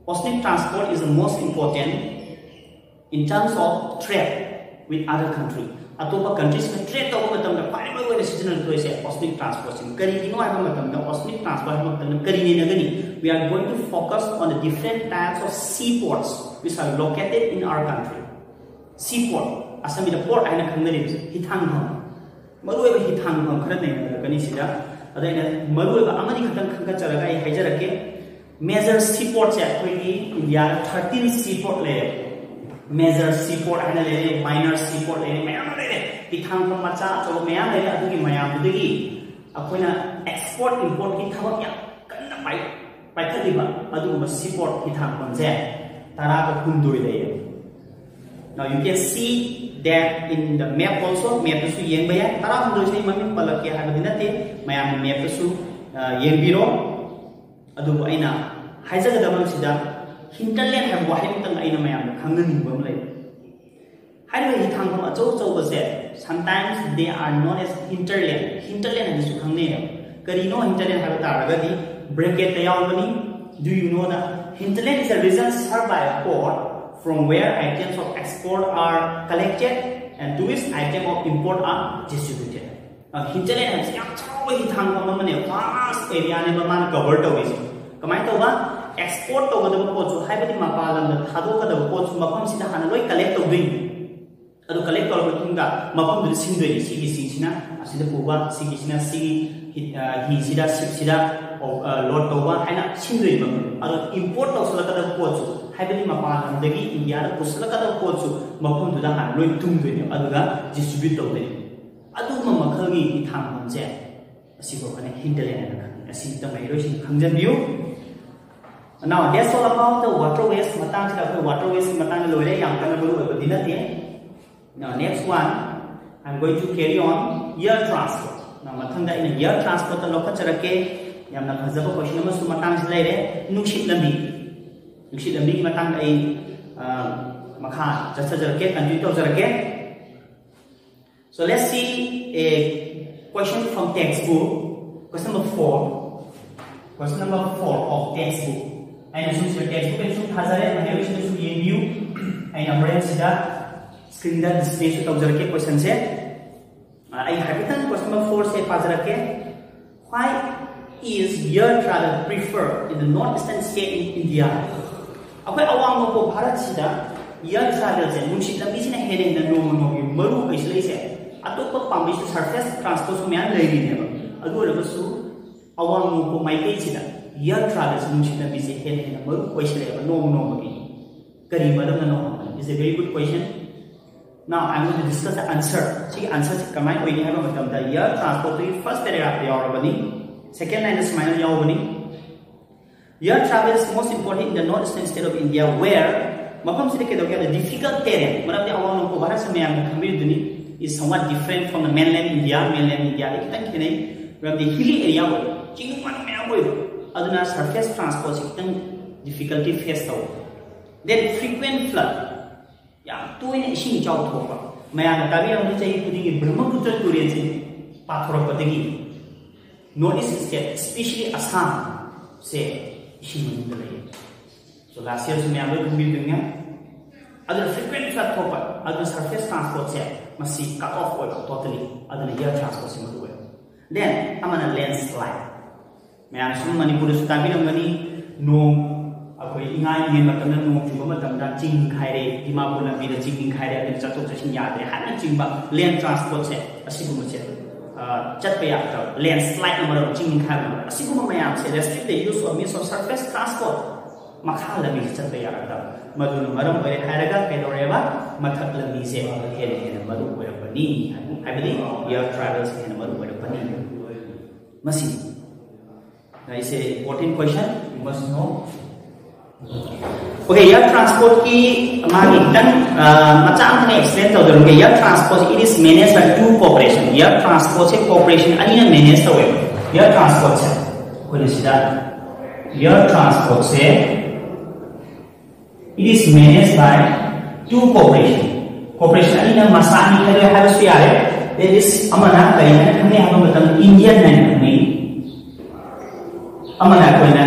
oceanic transport is the most important in terms of trade with other country꯫ ꯑꯇꯣꯞꯄ ꯀꯟꯇ꯭ꯔꯤꯁꯤꯡꯒ ꯇ꯭ꯔꯦꯗ ꯇꯧꯕ ꯃꯇꯝꯗ ꯈ꯭ꯋꯥꯏꯗꯒꯤ ꯃꯔꯨ ꯑꯣꯏꯅ ꯁꯤꯖꯤꯟꯅꯔꯛꯇꯣꯏꯁꯦ ꯑꯣꯁꯅꯤꯛ ꯇ꯭ꯔꯥꯟꯁꯄꯣꯔꯠꯁꯤꯅꯤ꯫ ꯀꯔꯤꯒꯤꯅꯣ ꯍꯥꯏꯕ ꯃꯇꯝꯗ, ꯑꯣꯁꯅꯤꯛ ꯇ꯭ꯔꯥꯟꯁꯄꯣꯔꯠ ꯍꯥꯏꯕ ꯃꯇꯝꯗ ꯀꯔꯤ ꯅꯩꯅꯒꯅꯤ? We are going to focus on the different types of seaports which are located in our country꯫ Seaport, ꯑꯁꯥꯃꯤꯗ ꯄꯣꯔꯠ ꯍꯥꯏꯅ ꯈꯪꯅꯔꯤꯕꯁꯦ, ꯍꯤꯊꯥꯡꯐꯝ, ꯃꯔꯨꯑꯣꯏꯕ ꯍꯤꯊꯥꯡꯐꯝ ꯈꯔ ꯅꯩꯅꯔꯛꯀꯅꯤ ꯁꯤꯗ꯫ ꯑꯗ ꯑꯩꯅ ꯃꯔꯨꯑꯣꯏꯕ ꯑꯃꯅꯤ ꯈꯛꯇꯪ ꯈꯟꯒꯠꯆꯔꯒ ꯑꯩ ꯍꯥꯏꯖꯔꯛꯀꯦ꯫ ꯃꯦꯖꯔ ꯁꯤꯄꯣꯔꯠꯁꯦ ꯑꯩꯈꯣꯏꯒꯤ ꯏꯟꯗꯤꯌꯥꯗ ꯊꯥꯔꯇꯤꯟ ꯁꯤꯄꯣꯔꯠ ꯂꯩꯌꯦ꯫ ꯃꯦꯖꯔ ꯁꯤꯄꯣꯔꯠ ꯍꯥꯏꯅ ꯂꯩꯔꯦ, ꯃꯥꯏꯅꯔ ꯁꯤꯄꯣꯔꯠ ꯂꯩꯔꯦ, ꯃꯌꯥꯝ ꯑꯃ ꯂꯩꯔꯦ꯫ ꯍꯤꯊꯥꯡꯐꯝ ꯃꯆꯥ ꯑꯆꯧꯕ ꯃꯌꯥꯝ ꯂꯩꯔꯦ꯫ ꯑꯗꯨꯒꯤ ꯃꯌꯥꯝꯗꯨꯗꯒꯤ ꯑꯩꯈꯣꯏꯅ ꯑꯦꯛꯁꯄꯣꯔꯠ ꯏꯝꯄꯣꯔꯠꯀꯤ ꯊꯕꯛ ꯌꯥꯝ ꯀꯟꯅ ꯄꯥꯏ-, ꯄꯥꯏꯈꯠꯂꯤꯕ ꯑꯗꯨꯒꯨꯝꯕ ꯁꯤꯄꯣꯔꯠ ꯍꯤꯊꯥꯡꯐꯝꯁꯦ ꯇꯔꯥꯒ ꯍꯨꯝꯗꯣꯏ ꯂꯩꯌꯦ꯫ Now you can see that in the map also, ꯃꯦꯞꯇꯁꯨ ꯌꯦꯡꯕ ꯌꯥꯏ꯫ ꯇꯔꯥꯍꯨꯝꯗꯣꯏꯁꯦ ꯑꯩ ꯃꯃꯤꯡ ꯄꯜꯂꯛꯀꯦ ꯍꯥꯏꯕꯗꯤ ꯅꯠꯇꯦ, ꯃꯌꯥꯝꯅ ꯃꯦꯞꯇꯁꯨ, ꯑ, ꯌꯦꯡꯕꯤꯔꯣ꯫ ꯑꯗꯨꯕꯨ ꯑꯩꯅ ꯍꯥꯏꯖꯒꯗꯕ ꯑꯃꯁꯤꯗ, ꯍꯤꯟꯇꯔꯂꯦꯟ ꯍꯥꯏꯕ ꯋꯥꯍꯩ ꯑꯃꯇꯪ ꯑꯩꯅ ꯃꯌꯥꯝꯗ ꯈꯪꯍꯟꯅꯤꯡꯕ ꯑꯃ ꯂꯩ꯫ ꯍꯥꯏꯔꯤꯕ ꯍꯤꯊꯥꯡꯐꯝ ꯑꯆꯧ ꯑꯆꯧꯕꯁꯦ, sometimes they are known as hinterland, ꯍꯤꯟꯇꯔꯂꯦꯟ ꯍꯥꯏꯅꯁꯨ ꯈꯪꯅꯩ꯫ ꯀꯔꯤꯅꯣ ꯍꯤꯟꯇꯔꯂꯦꯟ ꯍꯥꯏꯕ ꯇꯥꯔꯒꯗꯤ, ꯕ꯭ꯔꯦꯀꯦꯠꯇ ꯌꯥꯎꯔꯕꯅꯤ꯫ Do you know the hinterland is a region served by a port from where items of export are collected and to which item of import are distributed? ꯍꯤꯟꯇꯔꯂꯦꯟ ꯍꯥꯏꯕꯁꯤ ꯌꯥꯝ ꯆꯥꯎꯕ ꯍꯤꯊꯥꯡꯐꯝ ꯑꯃꯅꯦ, ꯚꯥꯁ ꯑꯦꯔꯤꯌꯥꯅꯦꯕ ꯃꯥꯅ ꯀꯚꯔ ꯇꯧꯔꯤꯁꯦ꯫ ꯀꯃꯥꯏꯅ ꯇꯧꯕ? ꯑꯦꯛꯁꯄꯣꯔꯠ ꯇꯧꯒꯗꯕ ꯄꯣꯠꯁꯨ, ꯍꯥꯏꯕꯗꯤ ꯃꯄꯥꯟ ꯂꯝꯗ ꯊꯥꯗꯣꯛꯀꯗꯕ ꯄꯣꯠꯁꯨ ꯃꯐꯝꯁꯤꯗ ꯍꯥꯟꯅ ꯂꯣꯏ ꯀꯂꯦꯛ ꯇꯧꯗꯣꯏꯅꯤ꯫ ꯑꯗꯨ ꯀꯂꯦꯛ ꯇꯧꯔꯕ ꯃꯇꯨꯡꯗ ꯃꯐꯝꯗꯨꯗ ꯁꯤꯟꯗꯣꯏꯅꯤ꯫ ꯁꯤꯒꯤꯁꯤꯡꯁꯤꯅ ꯑꯁꯤꯗ ꯄꯨꯕ, ꯁꯤꯒꯤꯁꯤꯅ ꯁꯤꯒꯤ ꯍꯤ-, ꯑ, ꯍꯤꯁꯤꯗ, ꯁꯤꯞꯁꯤꯗ, ꯑ, ꯂꯣꯗ ꯇꯧꯕ ꯍꯥꯏꯅ ꯁꯤꯟꯗꯣꯏꯅꯤ ꯃꯐꯝꯗꯨ꯫ ꯑꯗꯣ ꯏꯝꯄꯣꯔꯠ ꯇꯧꯁꯤꯜꯂꯛꯀꯗꯕ ꯄꯣꯠꯁꯨ, ꯍꯥꯏꯕꯗꯤ ꯃꯄꯥꯟ ꯂꯝꯗꯒꯤ ꯏꯟꯗꯤꯌꯥꯗ ꯄꯨꯁꯤꯜꯂꯛꯀꯗꯕ ꯄꯣꯠꯁꯨ ꯃꯐꯝꯗꯨꯗ ꯍꯥꯟꯅ ꯂꯣꯏ ꯇꯨꯡꯗꯣꯏꯅꯦ, ꯑꯗꯨꯒ ꯗꯤꯁꯇ꯭ꯔꯤꯕ꯭ꯌꯨꯠ ꯇꯧꯗꯣꯏꯅꯦ꯫ ꯑꯗꯨꯒꯨꯝꯕ ꯃꯈꯜꯒꯤ ꯏꯊꯥꯡꯐꯝꯁꯦ ꯑꯁꯤꯕꯨ ꯑꯩꯈꯣꯏꯅ hinterland ꯍꯥꯏꯅ ꯈꯪꯉꯤ꯫ ꯑꯁꯤ ꯇꯝꯃꯛꯏꯔꯣꯏꯁꯤꯡ ꯈꯪꯖꯟꯕꯤꯌꯨ꯫ Now that's all about the waterways ꯃꯇꯥꯡꯁꯤꯗ꯫ ꯑꯩꯈꯣꯏ waterways ꯃꯇꯥꯡꯗ ꯂꯣꯏꯔꯦ, ꯌꯥꯝ ꯀꯟꯅ ꯃꯔꯨ ꯑꯣꯏꯕꯗꯤ ꯅꯠꯇꯦ꯫ Now next one, I'm going to carry on air transport. Now ꯃꯊꯪꯗ ꯑꯩꯅ air transport ꯇ ꯂꯧꯈꯠꯆꯔꯛꯀꯦ꯫ ꯌꯥꯝꯅ ꯐꯖꯕ question ꯑꯃꯁꯨ ꯃꯇꯥꯡꯁꯤꯗ ꯂꯩꯔꯦ, ꯅꯨꯡꯁꯤꯠ ꯂꯝꯕꯤ꯫ ꯅꯨꯡꯁꯤꯠ ꯂꯝꯕꯤꯒꯤ ꯃꯇꯥꯡꯗ ꯑꯩ ꯑ, ꯃꯈꯥ ꯆꯠꯊꯖꯔꯛꯀꯦ, continue ꯇꯧꯖꯔꯛꯀꯦ꯫ So let's see a question from textbook. Question number four. Question number four of textbook. ꯑꯩꯅ ꯁꯨꯝ ꯁꯤꯗ textbook ꯑꯩ ꯁꯨꯝ ꯊꯥꯖꯔꯦ, ꯃꯍꯩꯔꯣꯏꯁꯤꯡꯅꯁꯨ ꯌꯦꯡꯕꯤꯌꯨ꯫ ꯑꯩꯅ ꯍꯣꯔꯦꯟ ꯁꯤꯗ screen ꯗ display ꯁꯨ ꯇꯧꯖꯔꯛꯀꯦ question ꯁꯦ꯫ ꯑ, ꯑꯩ ꯍꯥꯏꯐꯦꯠꯇꯪ question number four say ꯄꯥꯖꯔꯛꯀꯦ꯫ Why is air travel preferred in the northeastern state in India? ꯑꯩꯈꯣꯏ ꯑꯋꯥꯡ ꯅꯣꯡꯄꯣꯛ ꯚꯥꯔꯠꯁꯤꯗ air travel ꯁꯦ, ꯅꯨꯡꯁꯤꯠ ꯂꯝꯕꯤꯁꯤꯅ ꯍꯦꯟꯅ ꯍꯦꯟꯅ ꯅꯣꯡꯃ ꯅꯣꯡꯃꯒꯤ ꯃꯔꯨ ꯑꯣꯏꯁꯤꯜꯂꯛꯏꯁꯦ꯫ ꯑꯇꯣꯞꯄ ꯄꯥꯝꯕꯩꯁꯨ surface transport ꯁꯨ ꯃꯌꯥꯝ ꯂꯩꯔꯤꯅꯦꯕ꯫ ꯑꯗꯨ ꯑꯣꯏꯔꯒꯁꯨ ꯑꯋꯥꯡ ꯅꯣꯡꯄꯣꯛ ꯃꯥꯏꯀꯩꯁꯤꯗ air travel ꯁꯦ, ꯅꯨꯡꯁꯤꯠ ꯂꯝꯕꯤꯁꯦ ꯍꯦꯟꯅ ꯍꯦꯟꯅ ꯃꯔꯨ ꯑꯣꯏꯁꯤꯜꯂꯛꯑꯦꯕ ꯅꯣꯡꯃ ꯅꯣꯡꯃꯒꯤ꯫ ꯀꯔꯤ ꯃꯔꯝꯅꯅꯣ? It's a very good question. Now, I'm going to discuss the answer. ꯁꯤꯒꯤ answer ꯁꯤ ꯀꯃꯥꯏꯅ ꯑꯣꯏꯅꯤ ꯍꯥꯏꯕ ꯃꯇꯝꯗ, air transport ꯇꯨꯒꯤ first paragraph ꯇ ꯌꯥꯎꯔꯕꯅꯤ, second line ꯗ ꯁꯨꯃꯥꯏꯅ ꯌꯥꯎꯕꯅꯤ, "Air travel is most important in the northeastern state of India, where" ꯃꯐꯝꯁꯤꯗ ꯀꯩꯗꯧꯒꯦ ꯍꯥꯏꯕꯗ, difficult terrain, ꯃꯔꯝꯗꯤ ꯑꯋꯥꯡ ꯅꯣꯡꯄꯣꯛ ꯚꯥꯔꯠꯁꯤ ꯃꯌꯥꯝꯅ ꯈꯪꯕꯤꯔꯤꯗꯨꯅꯤ, is somewhat different from the mainland India. MainlandIndia ꯗꯒꯤ ꯈꯤꯇꯪ ꯈꯦꯠꯅꯩ, ꯃꯔꯝꯗꯤ hilly area ꯑꯣꯏꯕ, ꯆꯤꯡ ꯃꯥꯟ ꯃꯌꯥꯝ ꯑꯣꯏꯕ, ꯑꯗꯨꯅ surface transport ꯁꯤ ꯈꯤꯇꯪ difficulty face ꯇꯧꯕ꯫ Then frequent flood, ꯌꯥꯝ ꯇꯣꯏꯅ ꯏꯁꯤꯡ ꯏꯆꯥꯎ ꯊꯣꯛꯄ꯫ ꯃꯌꯥꯝꯅ ꯇꯥꯕꯤꯔꯝꯒꯅꯤ, ꯆꯍꯤ ꯈꯨꯗꯤꯡꯒꯤ Brahmaputra ꯇꯨꯔꯦꯜꯁꯤ ꯄꯥꯊꯣꯔꯛꯄꯗꯒꯤ north east state, especially Assam ꯁꯦ ꯏꯁꯤꯡ ꯃꯅꯨꯡꯗ ꯂꯩ꯫ So last year ꯁꯨ ꯃꯌꯥꯝ ꯂꯣꯏ ꯈꯪꯕꯤꯕꯅꯤꯅ꯫ ꯑꯗꯨꯅ frequent flood ꯊꯣꯛꯄ, ꯑꯗꯨꯅ surface transport ꯁꯦ ꯃꯁꯤ cut off ꯑꯣꯏꯕ totally, ꯑꯗꯨꯅ air transport ꯁꯤ ꯃꯔꯨ ꯑꯣꯏ꯫ Then ꯑꯃꯅ landslide꯫ ꯃꯌꯥꯝ ꯁꯨꯝ ꯃꯅꯤꯄꯨꯔꯗꯁꯨ ꯇꯥꯕꯤꯔꯝꯒꯅꯤ, ꯅꯣꯡ, ꯑꯩꯈꯣꯏ ꯏꯉꯥ ꯏꯉꯦꯟ ꯃꯇꯝꯗ ꯅꯣꯡ ꯆꯨꯕ ꯃꯇꯝꯗ ꯆꯤꯡ ꯅꯤꯡꯈꯥꯏꯔꯦ, ꯗꯤꯃꯥꯄꯨꯔ ꯂꯝꯕꯤꯗ ꯆꯤꯡ ꯅꯤꯡꯈꯥꯏꯔꯦ, ꯑꯗꯨꯅ ꯆꯠꯊꯣꯛ ꯆꯠꯁꯤꯟ ꯌꯥꯗ꯭ꯔꯦ ꯍꯥꯏꯕꯅꯆꯤꯡꯕ, land transport ꯁꯦ ꯑꯁꯤꯒꯨꯝꯕꯁꯦ, ꯑ, ꯆꯠꯄ ꯌꯥꯗ꯭ꯔꯕ, landslide ꯅ ꯃꯔꯝ ꯆꯤꯡ ꯅꯤꯡꯈꯥꯏꯕ ꯃꯔꯝ, ꯑꯁꯤꯒꯨꯝꯕ ꯃꯌꯥꯝꯁꯦ restrict the use of means of surface transport꯫ ꯃꯈꯥ ꯂꯝꯕꯤꯁꯦ ꯆꯠꯄ ꯌꯥꯔꯛꯇꯕ꯫ ꯃꯗꯨꯅ ꯃꯔꯝ ꯑꯣꯏꯔꯦ ꯍꯥꯏꯔꯒ ꯀꯩꯗꯧꯔꯦꯕ? ꯃꯊꯛ ꯂꯝꯕꯤꯁꯦ ꯍꯦꯟꯅ ꯍꯦꯟꯅ ꯃꯔꯨ ꯑꯣꯏꯔꯛꯄꯅꯤ, ꯍꯥꯏꯕꯗꯤ air travel ꯁꯦ ꯍꯦꯟꯅ ꯃꯔꯨ ꯑꯣꯏꯔꯛꯄꯅꯤ꯫ ꯃꯁꯤꯅꯤ꯫ Now, it's a important question, you must know. Okay, air transport ꯀꯤ ꯃꯥꯒꯤ ꯈꯤꯇꯪ, ꯑ, ꯃꯆꯥ ꯑꯃ explain ꯇꯧꯖꯔꯝꯒꯦ꯫ Air transport, it is managed by two corporation. Air transport say corporation ꯑꯅꯤꯅ manage ꯇꯧꯋꯦ꯫ Air transport ꯁꯦ ꯑꯩꯈꯣꯏꯅ ꯁꯤꯗ air transport say it is managed by two corporation. Corporation ꯑꯅꯤꯅ ꯃꯁꯥ ꯑꯅꯤ ꯈꯥꯏꯗꯣꯛꯑꯦ ꯍꯥꯏꯕꯁꯨ ꯌꯥꯔꯦ꯫ That is, ꯑꯃꯅ ꯀꯔꯤ ꯍꯥꯏꯅ ꯈꯪꯅꯩ ꯍꯥꯏꯕ ꯃꯇꯝꯗ Indian ꯍꯥꯏꯅ ꯈꯪꯅꯩ, ꯑꯃꯅ ꯑꯩꯈꯣꯏꯅ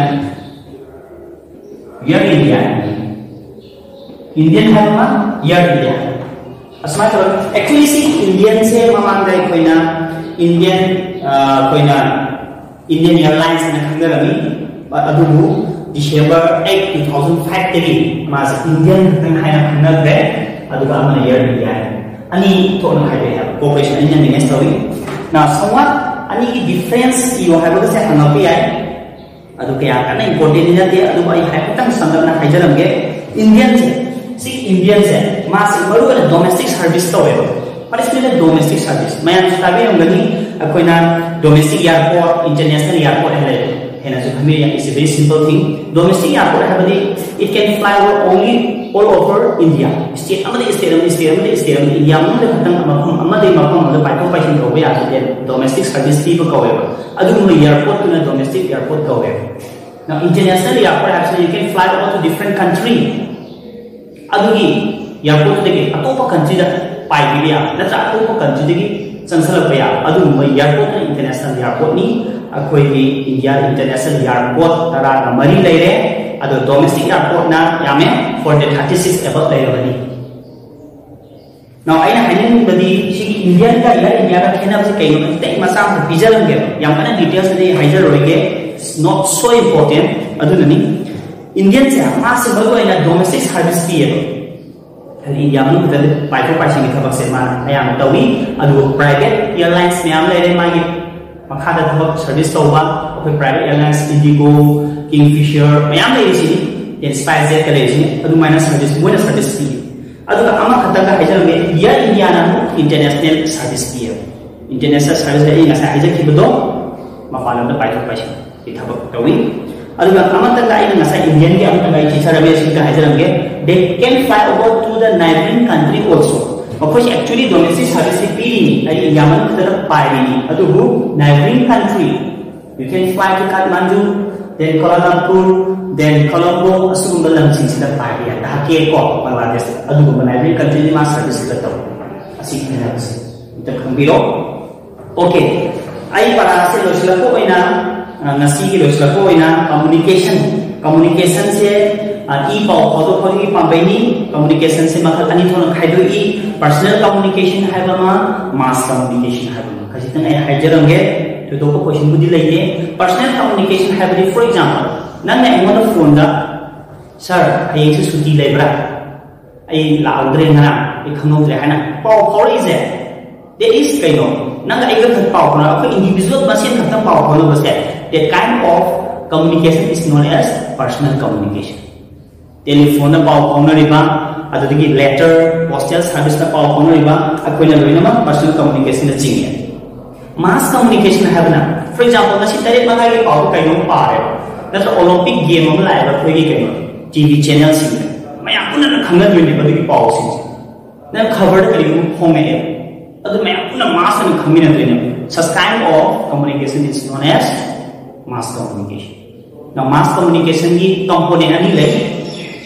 Air India꯫ Indian ꯍꯥꯏꯕ ꯑꯃ, Air India꯫ ꯑꯁꯨꯃꯥꯏꯅ ꯇꯧꯔꯒ, actually ꯁꯤ Indian ꯁꯦ ꯃꯃꯥꯡꯗ ꯑꯩꯈꯣꯏꯅ Indian, ꯑ, ꯑꯩꯈꯣꯏꯅ Indian Airlines ꯍꯥꯏꯅ ꯈꯪꯅꯔꯝꯃꯤ꯫ ꯑ-, ꯑꯗꯨꯕꯨ December eight, two thousand five ꯇꯒꯤ ꯃꯥꯁꯦ Indian ꯈꯛꯇꯪ ꯍꯥꯏꯅ ꯈꯪꯅꯈ꯭ꯔꯦ꯫ ꯑꯗꯨꯒ ꯑꯃꯅ Air India ꯍꯥꯏꯅ ꯑꯅꯤ ꯊꯣꯛꯅ ꯈꯥꯏꯗꯣꯛꯑꯦ ꯍꯥꯏꯕ, corporation ꯑꯅꯤꯅ manage ꯇꯧꯏ꯫ Now, somewhat ꯑꯅꯤꯒꯤ difference ꯏꯌꯣ ꯍꯥꯏꯕꯒꯁꯦ ꯍꯪꯉꯛꯄ ꯌꯥꯏ꯫ ꯑꯗꯨ ꯀꯌꯥ ꯀꯟꯅ important ꯗꯤ ꯅꯠꯇꯦ, ꯑꯗꯨꯕꯨ ꯑꯩ ꯍꯥꯏꯐꯦꯠꯇꯪ ꯁꯝꯂꯞꯅ ꯍꯥꯏꯖꯔꯝꯒꯦ꯫ Indian ꯁꯦ, ꯁꯤ Indian ꯁꯦ, ꯃꯥꯁꯦ ꯃꯔꯨꯑꯣꯏꯅ domestic service ꯇꯧꯋꯦꯕ꯫ What is mean domestic service? ꯃꯌꯥꯝꯁꯨ ꯇꯥꯕꯤꯔꯝꯒꯅꯤ, ꯑꯩꯈꯣꯏꯅ domestic airport, international airport ꯍꯥꯏꯅ ꯂꯩ꯫ ꯍꯦꯟꯅꯁꯨ ꯈꯪꯕꯤꯔꯦ, it's a very simple thing. Domestic airport ꯍꯥꯏꯕꯗꯤ it can fly over only all over India. State ꯑꯃꯗꯒꯤ state ꯑꯃꯗ, state ꯑꯃꯗꯒꯤ state ꯑꯃꯗ, India ꯃꯅꯨꯡꯗ ꯈꯛꯇꯪ ꯃꯐꯝ ꯑꯃꯗꯒꯤ ꯃꯐꯝ ꯑꯃꯗ ꯄꯥꯏꯊꯣꯛ ꯄꯥꯏꯁꯤꯟ ꯇꯧꯕ ꯌꯥꯕꯁꯦ domestic service ꯄꯤꯕ ꯀꯧꯋꯦꯕ꯫ ꯑꯗꯨꯒꯨꯝꯕ airport ꯇꯨꯅ domestic airport ꯀꯧꯋꯦꯕ꯫ Now, international airport ꯍꯥꯏꯕꯁꯤꯅ you can fly over to different country. ꯑꯗꯨꯒꯤ airport ꯇꯨꯗꯒꯤ ꯑꯇꯣꯞꯄ country ꯗ ꯄꯥꯏꯕꯤꯕ ꯌꯥꯕ, ꯅꯠꯇ꯭ꯔꯒ ꯑꯇꯣꯞꯄ country ꯗꯒꯤ ꯆꯪꯁꯜꯂꯛꯄ ꯌꯥꯕ, ꯑꯗꯨꯒꯨꯝꯕ airport ꯅ international airport ꯅꯤ꯫ ꯑꯩꯈꯣꯏꯒꯤ India international airport ꯇꯔꯥꯒ ꯃꯔꯤ ꯂꯩꯔꯦ, ꯑꯗꯣ domestic airport ꯅ ꯌꯥꯝꯃꯦ, four hundred thirty six above ꯂꯩꯔꯕꯅꯤ꯫ Now, ꯑꯩꯅ ꯍꯥꯏꯅꯤꯡꯕꯗꯤ ꯁꯤꯒꯤ Indian ꯒ Air India ꯒ ꯈꯦꯠꯅꯕꯁꯦ ꯀꯩꯅꯣ? ꯈꯤꯇꯪ ꯃꯆꯥ ꯑꯃ ꯄꯤꯖꯔꯝꯒꯦꯕ, ꯌꯥꯝ ꯀꯟꯅ details D ꯍꯥꯏꯖꯔꯣꯏꯒꯦ, it's not so important꯫ ꯑꯗꯨꯅꯅꯤ Indian ꯁꯦ ꯃꯥꯁꯦ ꯃꯔꯨ ꯑꯣꯏꯅ domestic service ꯄꯤꯌꯦꯕ, ꯍꯥꯏꯗꯤ India ꯃꯅꯨꯡꯗ ꯄꯥꯏꯊꯣꯛ ꯄꯥꯏꯁꯤꯟꯒꯤ ꯊꯕꯛꯁꯦ ꯃꯥꯅ ꯑꯌꯥꯝꯕ ꯇꯧꯏ꯫ ꯑꯗꯨꯒ private airlines ꯃꯌꯥꯝ ꯂꯩꯔꯦ ꯃꯥꯒꯤ ꯃꯈꯥꯗ ꯊꯕꯛ service ꯇꯧꯕ, ꯑꯩꯈꯣꯏ private airlines, IndiGo, Kingfisher ꯃꯌꯥꯝ ꯂꯩꯔꯤꯁꯤꯅꯤ꯫ ꯏꯟꯗꯤꯌꯟ ꯁ꯭ꯄꯥꯏꯁ ꯖꯦꯠꯀ ꯂꯩꯔꯤꯁꯤꯅꯦ, ꯑꯗꯨꯃꯥꯏꯅ ꯁꯔꯚꯤꯁ ꯃꯣꯏꯅ ꯁꯔꯚꯤꯁ ꯄꯤ꯫ ꯑꯗꯨꯒ ꯑꯃꯈꯛꯇꯪꯒ ꯍꯥꯏꯖꯔꯝꯒꯦ, ꯏꯌꯔ ꯏꯟꯗꯤꯌꯥꯅ ꯑꯃꯨꯛ ꯏꯟꯇꯔꯅꯦꯁꯅꯦꯜ ꯁꯔꯚꯤꯁ ꯄꯤꯌꯦꯕ꯫ ꯏꯟꯇꯔꯅꯦꯁꯅꯦꯜ ꯁꯔꯚꯤꯁ ꯑꯩ ꯉꯁꯥꯏ ꯍꯥꯏꯖꯈꯤꯕꯗꯣ ꯃꯄꯥꯟ ꯂꯝꯗ ꯄꯥꯏꯊꯣꯛ ꯄꯥꯏꯁꯤꯟꯒꯤ ꯊꯕꯛ ꯇꯧꯏ꯫ ꯑꯗꯨꯒ ꯑꯃꯇꯪꯒ ꯑꯩꯅ ꯉꯁꯥꯏ ꯏꯟꯗꯤꯌꯟꯒꯤ ꯑꯃꯇꯪꯒ ꯑꯩ ꯆꯤꯊꯔꯝꯃꯦ, ꯁꯤꯒ ꯍꯥꯏꯖꯔꯝꯒꯦ, they can fly over to the neighboring country also꯫ ꯃꯈꯣꯏꯁꯦ ꯑꯦꯛꯆꯨꯋꯦꯂꯤ ꯗꯣꯃꯦꯁꯇꯤꯛ ꯁꯔꯚꯤꯁꯁꯤ ꯄꯤꯔꯤꯅꯤ, ꯑꯩ ꯏꯟꯗꯤꯌꯥ ꯃꯅꯨꯡ ꯈꯛꯇꯗ ꯄꯥꯏꯔꯤꯅꯤ, ꯑꯗꯨꯕꯨ neighbouring country, you can fly to Kathmandu, then Colombo, then Colombo, ꯑꯁꯤꯒꯨꯝꯕ ꯂꯝꯁꯤꯡꯁꯤꯗ ꯄꯥꯏꯕ ꯌꯥꯏ꯫ ꯗꯥꯀꯦ ꯀꯣ, ꯕꯪꯒ꯭ꯂꯥꯗꯦꯁ, ꯑꯗꯨꯒꯨꯝꯕ ꯅꯥꯏꯕꯔꯤꯡ ꯀꯟꯇ꯭ꯔꯤꯗꯤ ꯃꯥ ꯁꯔꯚꯤꯁꯁꯤ ꯇꯧꯏ꯫ ꯑꯁꯤ ꯈꯦꯠꯅꯕꯁꯦ ꯑꯝꯇ ꯈꯪꯕꯤꯔꯣ꯫ ꯑꯣꯀꯦ, ꯑꯩ ꯄꯔꯥꯁꯦ ꯂꯣꯏꯁꯤꯜꯂꯛꯄ ꯑꯣꯏꯅ, ꯑ, ꯉꯁꯤꯒꯤ ꯂꯣꯏꯁꯤꯜꯂꯛꯄ ꯑꯣꯏꯅ ꯀꯝꯃꯨꯅꯤꯀꯦꯁꯟ, ꯀꯝꯃꯨꯅꯤꯀꯦꯁꯟꯁꯦ, ꯑ, ꯏ ꯄꯥꯎ ꯐꯥꯎꯗꯣꯛ ꯐꯥꯎꯗꯣꯛꯀꯤ ꯄꯥꯝꯕꯩꯅꯤ꯫ ꯀꯝꯃꯨꯅꯤꯀꯦꯁꯟꯁꯦ ꯃꯈꯜ ꯑꯅꯤ ꯊꯣꯛꯅ ꯈꯥꯏꯗꯣꯛꯏ, ꯄꯔꯁꯅꯦꯜ ꯀꯝꯃꯨꯅꯤꯀꯦꯁꯟ ꯍꯥꯏꯕ ꯑꯃ, ꯃꯥꯁ ꯀꯝꯃꯨꯅꯤꯀꯦꯁꯟ ꯍꯥꯏꯕ ꯑꯃ꯫ ꯈꯖꯤꯛꯇꯪ ꯑꯩ ꯍꯥꯏꯖꯔꯝꯒꯦ, ꯊꯣꯏꯗꯣꯛꯄ ꯀꯣꯏꯁꯟꯕꯨꯗꯤ ꯂꯩꯇꯦ꯫ ꯄꯔꯁꯅꯦꯜ ꯀꯝꯃꯨꯅꯤꯀꯦꯁꯟ ꯍꯥꯏꯕꯗꯤ, ꯐꯣꯔ ꯑꯦꯛꯖꯥꯝꯄꯜ, ꯅꯪꯅ ꯑꯩꯉꯣꯟꯗ ꯐꯣꯟꯗ, "ꯁꯥꯔ, ꯍꯌꯦꯡꯁꯦ ꯁꯨꯇꯤ ꯂꯩꯕ꯭ꯔꯥ? ꯑꯩ ꯂꯥꯛꯍꯧꯗ꯭ꯔꯦ ꯉꯔꯥꯡ, ꯑꯩ ꯈꯪꯍꯧꯗ꯭ꯔꯦ" ꯍꯥꯏꯅ ꯄꯥꯎ ꯐꯥꯎꯔꯛꯏꯁꯦ, that is ꯀꯩꯅꯣ? ꯅꯪꯒ ꯑꯩꯒ ꯈꯛ ꯄꯥꯎ ꯐꯥꯎꯅ, ꯑꯩꯈꯣꯏ ꯏꯟꯗꯤꯕꯤꯖꯨꯋꯦꯜ ꯃꯁꯦꯟ ꯈꯛꯇꯪ ꯄꯥꯎ ꯐꯥꯎꯅꯕꯁꯦ, that kind of communication is known as personal communication꯫ ꯇꯦꯂꯤꯐꯣꯟꯗ ꯄꯥꯎ ꯐꯥꯎꯅꯔꯤꯕ, ꯑꯗꯨꯗꯒꯤ ꯂꯦꯇꯔ, ꯄꯣꯁꯇꯦꯜ ꯁꯥꯔꯚꯤꯁꯇ ꯄꯥꯎ ꯐꯥꯎꯅꯔꯤꯕ, ꯑꯩꯈꯣꯏꯅ ꯂꯣꯏꯅꯃꯛ ꯄꯔꯁꯅꯦꯜ ꯀꯝꯃꯨꯅꯤꯀꯦꯁꯟꯗ ꯆꯤꯡꯉꯦ꯫ ꯃꯥꯁ ꯀꯝꯃꯨꯅꯤꯀꯦꯁꯟ ꯍꯥꯏꯕꯅ, ꯐꯣꯔ ꯑꯦꯛꯖꯥꯝꯄꯜ, ꯉꯁꯤ ꯇꯔꯦꯠ ꯃꯈꯥꯏꯒꯤ ꯄꯥꯎꯗ ꯀꯩꯅꯣꯝ ꯄꯥꯔꯦ, ꯅꯠꯇ꯭ꯔ ꯑꯣꯂꯣꯝꯄꯤꯛ ꯒꯦꯝ ꯑꯃ ꯂꯥꯛꯑꯦꯕ ꯑꯩꯈꯣꯏꯒꯤ ꯀꯩꯅꯣ, ꯇꯤ ꯚꯤ ꯆꯦꯅꯦꯜꯁꯤꯡꯗ, ꯃꯌꯥꯝ ꯄꯨꯝꯅꯃꯛꯅ ꯈꯪꯅꯗꯣꯏꯅꯦꯕ ꯑꯗꯨꯒꯤ ꯄꯥꯎꯁꯤꯡꯁꯦ꯫ ꯅꯪ ꯈꯕꯔꯗ ꯀꯔꯤꯒꯨꯝꯕ ꯐꯣꯡꯉꯛꯑꯦ, ꯑꯗꯨ ꯃꯌꯥꯝ ꯄꯨꯝꯅ ꯃꯥꯁ ꯑꯣꯏꯅ ꯈꯪꯃꯤꯟꯅꯗꯣꯏꯅꯦꯕ꯫ Such kind of communication is known as mass communication꯫ Now, ꯃꯥꯁ ꯀꯝꯃꯨꯅꯤꯀꯦꯁꯟꯒꯤ ꯀꯝꯄꯣꯅꯦꯟ ꯑꯅꯤ ꯂꯩ꯫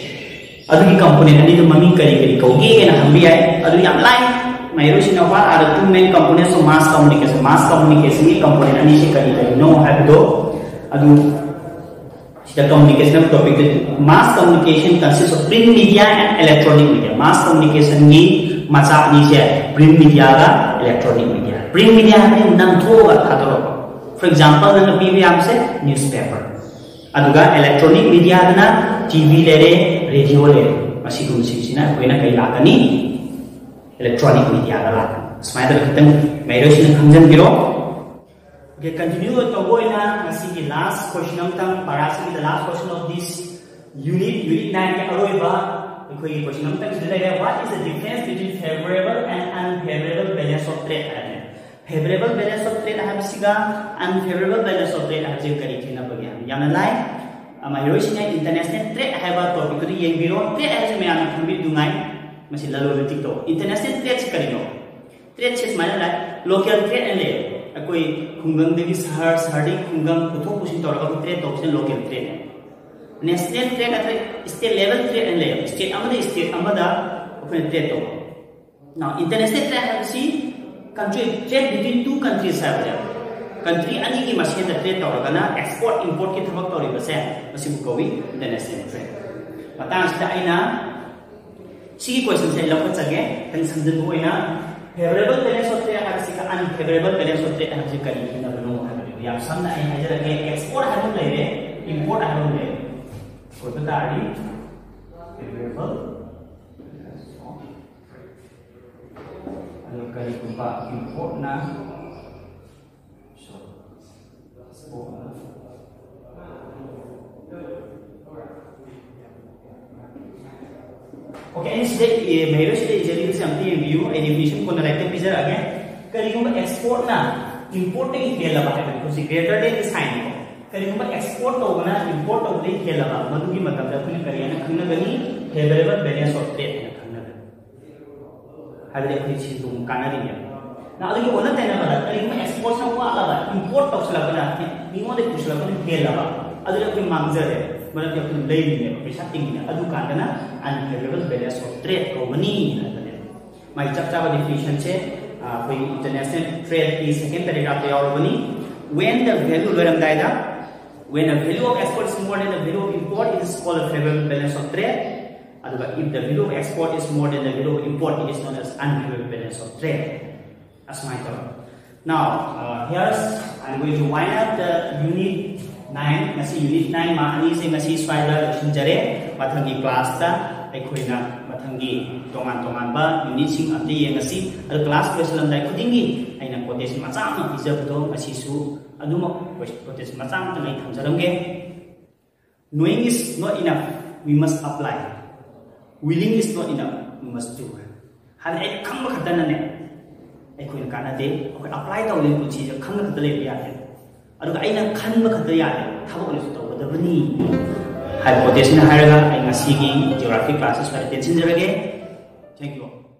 ꯑꯗꯨꯒꯤ ꯀꯝꯄꯣꯅꯦꯟ ꯑꯅꯤꯗꯨ ꯃꯃꯤꯡ ꯀꯔꯤ ꯀꯔꯤ ꯀꯧꯒꯦꯅ ꯍꯪꯕ ꯌꯥꯏ꯫ ꯑꯗꯨ ꯌꯥꯝ ꯂꯥꯏ꯫ ꯃꯍꯩꯔꯣꯏꯁꯤꯡꯅ, what are the two main components of mass communication? Mass ꯀꯝꯃꯨꯅꯤꯀꯦꯁꯟꯒꯤ ꯀꯝꯄꯣꯅꯦꯟ ꯑꯅꯤꯁꯤ ꯀꯔꯤ ꯀꯔꯤꯅꯣ ꯍꯥꯏꯕꯗꯣ ꯑꯗꯨ ꯁꯤꯗ ꯀꯝꯃꯨꯅꯤꯀꯦꯁꯟ ꯇꯣꯄꯤꯛꯇ mass communication consists of print media and electronic media꯫ Mass ꯀꯝꯃꯨꯅꯤꯀꯦꯁꯟꯒꯤ ꯃꯆꯥ ꯑꯅꯤꯁꯦ ꯄ꯭ꯔꯤꯟ ꯃꯤꯗꯤꯌꯥꯒ ꯏꯂꯦꯛꯇ꯭ꯔꯣꯅꯤꯛ ꯃꯤꯗꯤꯌꯥ꯫ ꯄ꯭ꯔꯤꯟ ꯃꯤꯗꯤꯌꯥ ꯍꯥꯏꯗꯤ ꯅꯝꯊꯣꯛꯑꯒ ꯊꯥꯗꯣꯔꯛꯄ, ꯐꯣꯔ ꯑꯦꯛꯖꯥꯝꯄꯜ ꯅꯪꯅ ꯄꯤꯕ ꯌꯥꯕꯁꯦ ꯅ꯭ꯌꯨꯁꯄꯦꯄꯔ꯫ ꯑꯗꯨꯒ ꯏꯂꯦꯛꯇ꯭ꯔꯣꯅꯤꯛ ꯃꯤꯗꯤꯌꯥꯗꯅ ꯇꯤ ꯚꯤ ꯂꯩꯔꯦ, ꯔꯦꯗꯤꯑꯣ ꯂꯩꯔꯦ꯫ ꯃꯁꯤꯒꯨꯝꯕꯁꯤꯡꯁꯤꯅ ꯑꯩꯈꯣꯏꯅ ꯀꯩ ꯂꯥꯛꯀꯅꯤ? ꯏꯂꯦꯛꯇ꯭ꯔꯣꯅꯤꯛ ꯃꯤꯗꯤꯌꯥꯗ ꯂꯥꯛꯀꯅꯤ꯫ ꯁꯨꯃꯥꯏꯅ ꯇꯧꯗꯅ ꯈꯤꯇꯪ ꯃꯍꯩꯔꯣꯏꯁꯤꯡꯅ ꯈꯪꯖꯟꯕꯤꯔꯣ꯫ Okay, continue ꯇꯧꯕ ꯑꯣꯏꯅ ꯉꯁꯤꯒꯤ last question ꯑꯃꯇꯪ, ꯄꯥꯔꯥꯁꯤꯒꯤ the last question of this Unit unit nine ꯒꯤ ꯑꯔꯣꯏꯕ ꯑꯩꯈꯣꯏꯒꯤ question ꯑꯃꯇꯪ ꯁꯤꯗ ꯂꯩꯔꯦ. What is the difference between favorable and unfavorable balance of trade ꯍꯥꯏꯕꯅꯦ. Favorable balance of trade ꯍꯥꯏꯕꯁꯤꯒ unfavorable balance of trade ꯍꯥꯏꯕꯁꯤꯒ ꯀꯔꯤ ꯈꯦꯠꯅꯕꯒꯦ ꯍꯥꯏꯕ ꯌꯥꯝꯅ ꯂꯥꯏ. ꯃꯍꯩꯔꯣꯏꯁꯤꯡꯅ international trade ꯍꯥꯏꯕ topic ꯇꯨꯗ ꯌꯦꯡꯕꯤꯔꯣ. Trade ꯍꯥꯏꯕꯁꯤ ꯃꯌꯥꯝꯅ ꯈꯪꯕꯤꯗꯨꯉꯥꯏ ꯃꯁꯤ ꯂꯂꯣꯟ ꯏꯇꯤꯛꯇꯣ. International trade ꯁꯤ ꯀꯔꯤꯅꯣ? Trade ꯁꯦ ꯁꯨꯃꯥꯏꯅ ꯂꯥꯛꯑꯦ. Local trade ꯍꯥꯏꯅ ꯂꯩꯌꯦ. ꯑꯩꯈꯣꯏ ꯈꯨꯡꯒꯪꯗꯒꯤ ꯁꯍꯔ, ꯁꯍꯔꯗꯒꯤ ꯈꯨꯡꯒꯪ ꯄꯨꯊꯣꯛ ꯄꯨꯁꯤꯟ ꯇꯧꯔꯒ ꯑꯩꯈꯣꯏ trade ꯇꯧꯕꯁꯤꯅ local trade ꯅꯦ. National trade ꯅꯠꯇ꯭ꯔꯒ state level trade ꯍꯥꯏꯅ ꯂꯩꯌꯦ. State ꯑꯃꯗ state ꯑꯃꯗ ꯑꯩꯈꯣꯏꯅ trade ꯇꯧꯕ. Now international trade ꯍꯥꯏꯕꯁꯤ country, trade between two countries ꯍꯥꯏꯕꯅꯦ. Country ꯑꯅꯤꯒꯤ ꯃꯁꯦꯟꯗ trade ꯇꯧꯔꯒꯅ export import ꯀꯤ ꯊꯕꯛ ꯇꯧꯔꯤꯕꯁꯦ ꯃꯁꯤꯕꯨ ꯀꯧꯏ international trade. ꯃꯇꯥꯡꯁꯤꯗ ꯑꯩꯅ ꯁꯤꯒꯤ question ꯁꯦ ꯑꯩ ꯂꯧꯈꯠꯆꯒꯦ, ꯈꯤꯇꯪ ꯁꯝꯖꯤꯟꯕ ꯑꯣꯏꯅ. Favorable balance of trade ꯍꯥꯏꯕꯁꯤꯒ unfavorable balance of trade ꯍꯥꯏꯕꯁꯤ ꯀꯔꯤ ꯈꯦꯠꯅꯕꯅꯣ ꯍꯥꯏꯕꯗꯨ ꯌꯥꯝ ꯁꯝꯅ ꯑꯩ ꯍꯥꯏꯖꯔꯛꯀꯦ. Export ꯍꯥꯏꯕ ꯑꯃ ꯂꯩꯔꯦ, import ꯍꯥꯏꯕ ꯑꯃ ꯂꯩꯔꯦ. ꯑꯣꯏꯕ ꯇꯥꯔꯗꯤ favorable, ꯑꯗꯨꯒ ꯀꯔꯤꯒꯨꯝꯕ import ꯅ Okay, ꯑꯩꯅ ꯁꯤꯗ, ꯑꯦ, ꯃꯍꯩꯔꯣꯏꯁꯤꯗ ꯏꯖꯔꯤꯕꯁꯦ ꯑꯝꯇ ꯌꯦꯡꯕꯤꯌꯨ. ꯑꯩ definition ꯀꯣꯟꯅ ꯂꯥꯏꯔꯤꯛꯇ ꯄꯤꯖꯔꯛꯑꯒꯦ. ꯀꯔꯤꯒꯨꯝꯕ export ꯅ import ꯇꯒꯤ ꯍꯦꯜꯂꯕ ꯍꯥꯏꯕꯅꯤ, ꯍꯧꯖꯤꯛ greater than ꯒꯤ sign ꯅꯤꯀꯣ. ꯀꯔꯤꯒꯨꯝꯕ export ꯇꯧꯕꯅ import ꯇꯧꯕꯗꯒꯤ ꯍꯦꯜꯂꯕ, ꯃꯗꯨꯒꯤ ꯃꯇꯝꯗ ꯑꯩꯈꯣꯏꯅ ꯀꯔꯤ ꯍꯥꯏꯅ ꯈꯪꯅꯒꯅꯤ? Favorable balance of trade ꯍꯥꯏꯅ ꯈꯪꯅꯒꯅꯤ. ꯍꯥꯏꯕꯗꯤ ꯑꯩꯈꯣꯏ ꯁꯦꯟꯗꯣꯡ ꯀꯥꯟꯅꯔꯤꯅꯦꯕ꯫ ꯅ ꯑꯗꯨꯒꯤ ꯑꯣꯟꯅ ꯇꯩꯅꯕꯗ ꯀꯔꯤꯒꯨꯝꯕ export ꯅ ꯋꯥꯠꯂꯕ, import ꯇꯧꯁꯤꯜꯂꯛꯄꯅ, ꯃꯤꯉꯣꯟꯗ ꯄꯨꯁꯤꯜꯂꯛꯄꯅ ꯍꯦꯜꯂꯕ, ꯑꯗꯨꯗꯤ ꯑꯩꯈꯣꯏ ꯃꯥꯡꯖꯔꯦ, ꯃꯔꯝꯗꯤ ꯑꯩꯈꯣꯏꯅ ꯂꯩꯔꯤꯅꯦꯕ, ꯄꯩꯁꯥ ꯇꯤꯡꯉꯤꯅꯦ, ꯑꯗꯨ ꯀꯥꯟꯗꯅ unfavorable balance of trade ꯀꯧꯒꯅꯤ ꯍꯥꯏꯕꯅꯦꯕ꯫ ꯃꯥꯒꯤ ꯆꯞ ꯆꯥꯕ definition ꯁꯦ, ꯑ, ꯑꯩꯈꯣꯏꯒꯤ international trade ꯀꯤ second paragraph ꯇ ꯌꯥꯎꯔꯕꯅꯤ. When the value, ꯂꯣꯏꯔꯝꯗꯥꯏꯗ, when the value of export is more than the value of import, it is called a favorable balance of trade. ꯑꯗꯨꯒ if the value of export is more than the value of import, it is known as unfavorable balance of trade. ꯑꯁꯨꯃꯥꯏꯅ ꯇꯧꯔꯒ. Now, uh, here's I'm going to wind up the unit nine. ꯉꯁꯤ unit nine ꯃꯥ ꯑꯅꯤꯁꯦ ꯉꯁꯤ ꯁ꯭ꯋꯥꯏꯗ ꯂꯣꯏꯁꯤꯟꯖꯔꯦ. ꯃꯊꯪꯒꯤ class ꯇ ꯑꯩꯈꯣꯏꯅ ꯃꯊꯪꯒꯤ ꯇꯣꯉꯥꯟ ꯇꯣꯉꯥꯟꯕ unit ꯁꯤꯡ ꯑꯝꯇ ꯌꯦꯡꯉꯁꯤ. ꯑꯗꯨ class ꯂꯣꯏꯁꯤꯜꯂꯝꯗꯥꯏ ꯈꯨꯗꯤꯡꯒꯤ ꯑꯩꯅ quotation ꯃꯆꯥ ꯑꯃ ꯄꯤꯖꯕꯗꯣ ꯉꯁꯤꯁꯨ ꯑꯗꯨꯃꯛ quotation ꯃꯆꯥ ꯑꯃꯇꯪ ꯑꯩ ꯊꯝꯖꯔꯝꯒꯦ. Knowing is not enough, we must apply. Willing is not enough, we must do. ꯍꯥꯏꯕꯗꯤ ꯑꯩꯅ ꯈꯪꯕ ꯈꯛꯇꯅꯅꯦ ꯑꯩꯈꯣꯏꯅ ꯀꯥꯟꯅꯗꯦ꯫ ꯑꯩꯈꯣꯏ ꯑꯦꯄ꯭ꯂꯥꯏ ꯇꯧꯗꯦ꯫ ꯄꯨꯟꯁꯤꯁꯦ ꯈꯪꯕ ꯈꯛꯇ ꯂꯩꯕ ꯌꯥꯗꯦ꯫ ꯑꯗꯨꯒ ꯑꯩꯅ ꯈꯟꯕ ꯈꯛꯇ ꯌꯥꯗꯦ, ꯊꯕꯛ ꯑꯣꯏꯅꯁꯨ ꯇꯧꯒꯗꯕꯅꯤ ꯍꯥꯏꯕ ꯀꯣꯇꯦꯁꯟ ꯍꯥꯏꯔꯒ ꯑꯩ ꯉꯁꯤꯒꯤ ꯖꯤꯑꯣꯒ꯭ꯔꯥꯐꯤ ꯀ꯭ꯂꯥꯁꯁꯦ ꯁ꯭ꯋꯥꯏꯗ ꯇꯦꯟꯁꯤꯟꯖꯔꯒꯦ꯫ Thank you all.